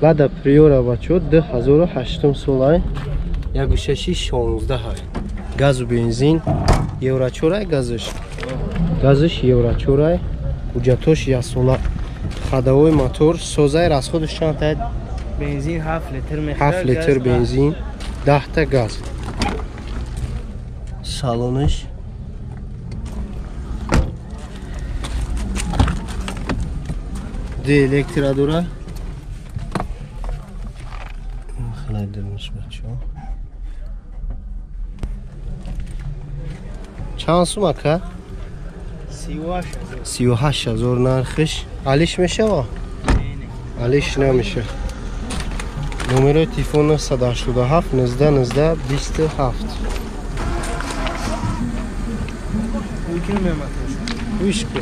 Лада Приора бачо 2008 солай, 1.6 16. Газу бензин, евро 4 газиш. Газиш евро 4, ҳуҷҷатош 1 сола. Ходовой мотор созай, расходш чанд та? Бензин 7 литр мехӯрад. 7 литр бензин, 10 та газ. Салониш ди электро дора. Хеле бачо. Чанд сум ака? 38 ҳазор нархиш. Алиш мешава? Алиш намеша. Номерои телефон 987 19 19 27. Вишку.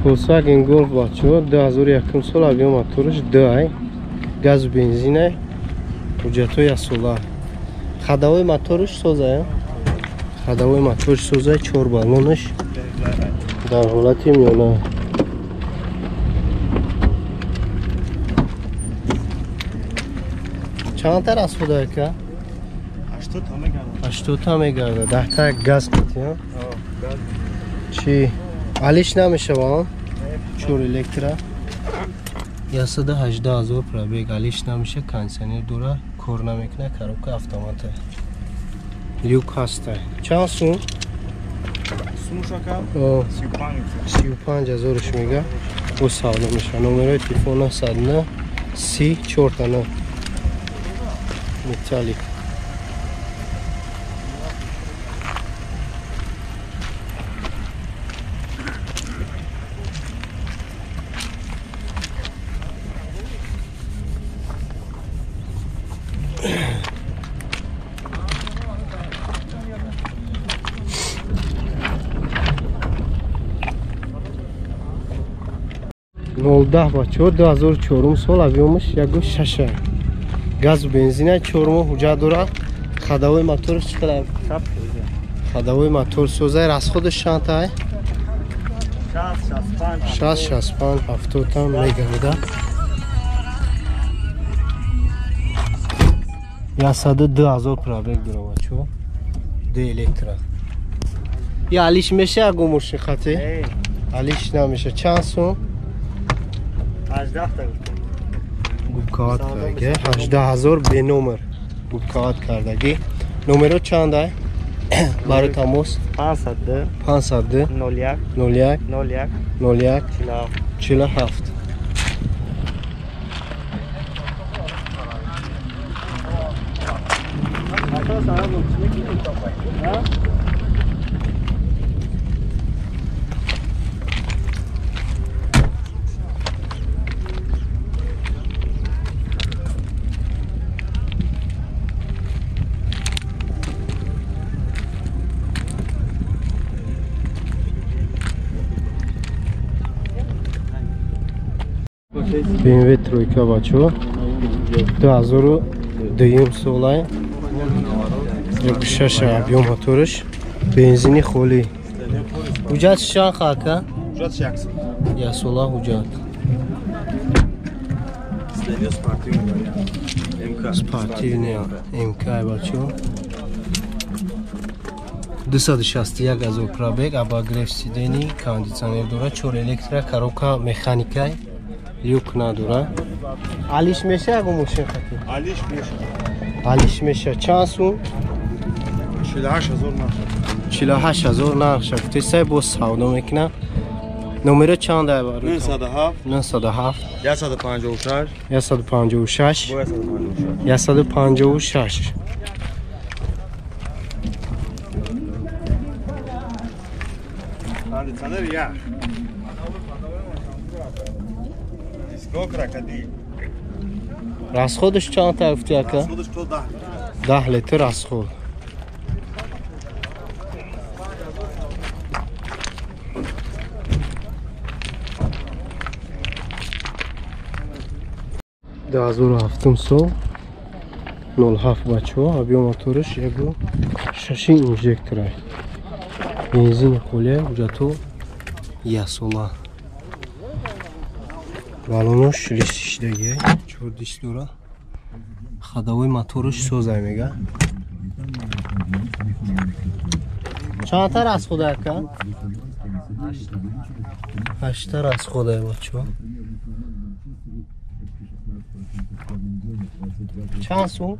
Volkswagen Golf бачо 2001 сол объем моториш 2 газ бензин ҳуҷҷатҳои 1 сола. Ходовой моториш соза, ходовой моториш соза, 4 баллонаш дар ҳолати миёна. Чанд та расхода ака? 80 та мегардад. 80 та мегардад. 10 та газ қити. Чи алиш намешава? 4 электро. 118 ҳазор пробег алиш намеша, кондиционер дора, кор намекуна, коробка автомата. Люк ҳаста. Чанд сум? Сумшака 35 ҳазорш мега. Бо савдо меша. Номерои телефон 909 34 9. Металлик. Нолдаҳ бачо 2004 сол объемаш 1.6 газ бензина 4 моҳ ҳуҷҷат дорад. Ходовой моторш чӣ қадар? Ходовой мотор созай, расходш чанд та? 60 65 70 та мегардад. 102 ҳазор пробег дора бачо. Ду электро. Я алиш меша агу мошин хати? Алиш намеша. Чанд сум? 18 та гуфтам. Губкават кардаги 18 ҳазор беномер губкават кардаги. Номеро чанд ай? Барои тамос 502 502 01 01 01 01 47. BMW тройка бачо 2002 солай 6 объем моториш бензини холӣ. Ҳуҷҷат чанд хака? Ҳуҷҷат 1 сол. 1 сола ҳуҷҷат. Спортивный МК бачо 261 ҳазор пробег, обогрев сидений, кондиционер дора, 4 электро, коробка механика. Люк надора. Алиш меша агу мошин хати? Алиш меша. Алиш меша. Чанд сум? 48 ҳазор нарх. 48 ҳазор нарх. Гуфтесай боз савдо мекунам. Номеро чанд ай барои? 907 907 156 156 156. Кондиционер ях. Диско крокодил. Расходаш чанд та гуфти ака? Расходаш то 10 литр. 10 литр расход. Ду ҳазору ҳафтум сол 07 бачаҳо, объём мотораш 1.6 инжектора. Бензини холия, ҳуҷҷатҳо яксола. Балонош ресишдагия, 4 диск дора. Ходовой мотораш созай мега. Чандта расхода ака? 8 та расхода бачаҳо. Чанд сум?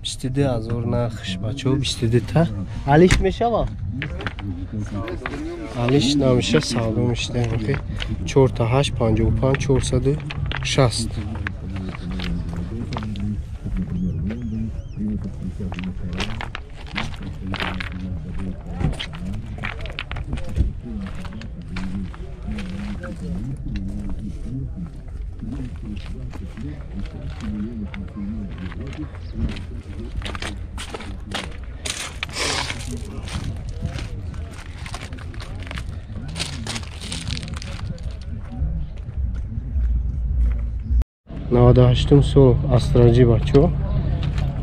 22 ҳазор нархш бачаҳо, 22 та. Алиш мешава? Алиш намеша, савдо мешидаем. 4 та 8 55 460. Наваду ҳаштум сол Астраҷи бачаҳо,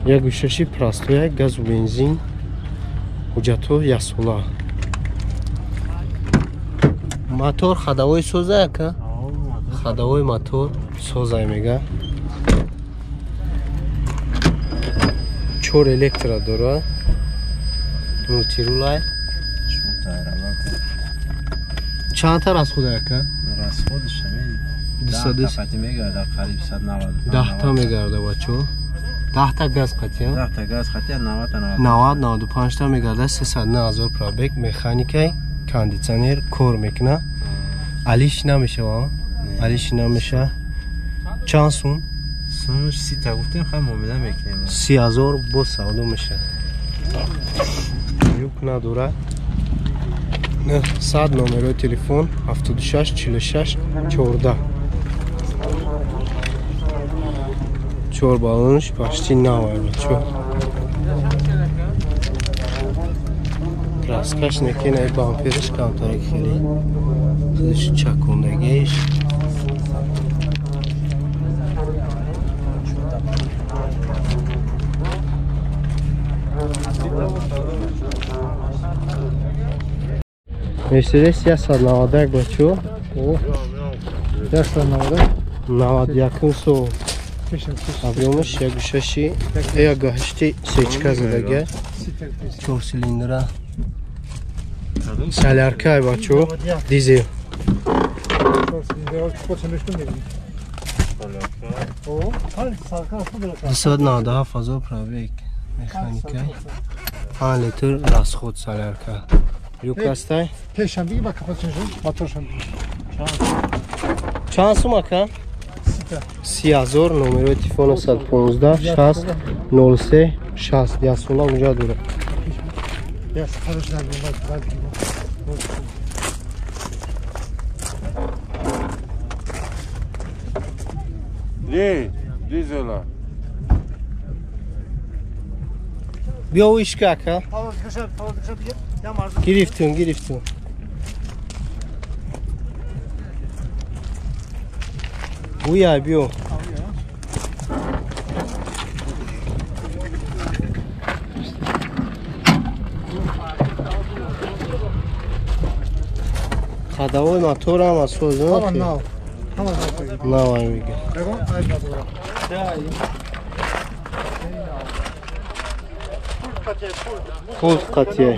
1.6 простоя, газу бензин, ҳуҷҷатҳо яксола. Мотор ходовой соза ака? Ходовой мотор созай мега. 4 электро дора, мултирулай. Чандта расхода ака? Расходаш ҳамин 10 та қати мегарда, қариб 190. 10 та мегарда бачаҳо. 10 та газ қати, 10 та газ қати 90 та 90 95 та мегарда, 309 ҳазор пробег, механикай, кондитсионер кор мекуна. Алиш намешава? Алиш намеша. Чанд сум? Сумаш 30 та гуфтем, хай муомила мекунем. 30 ҳазор боз савдо меша. Юк надора. 900 номерои телефон 76 46 14. 4 баллонаш почти навай бачо. Краскаш некина, бампериш камтарак хеле. Худаш чакондагиш. Мерседес 191 бачо. 191 91 сол. Объёмаш 1.6 1.8 сечка задага. 4 силиндра. Солярка бачо, дизел. 297 ҳазор пробег, механика. 5 литр расход солярка. Люк астай? Пешам биги ба капотшон, моторшон биги. Чанд сум ака? 30 ҳазор, номерои телефон 115 60 03 60. Яксола унҷа дора. Дизела. Биё ишка ака. Гирифтум, гирифтум. Уя биё. Ходовой мотор ҳам аз соза. Нав. Нав мега. Пулт қатия.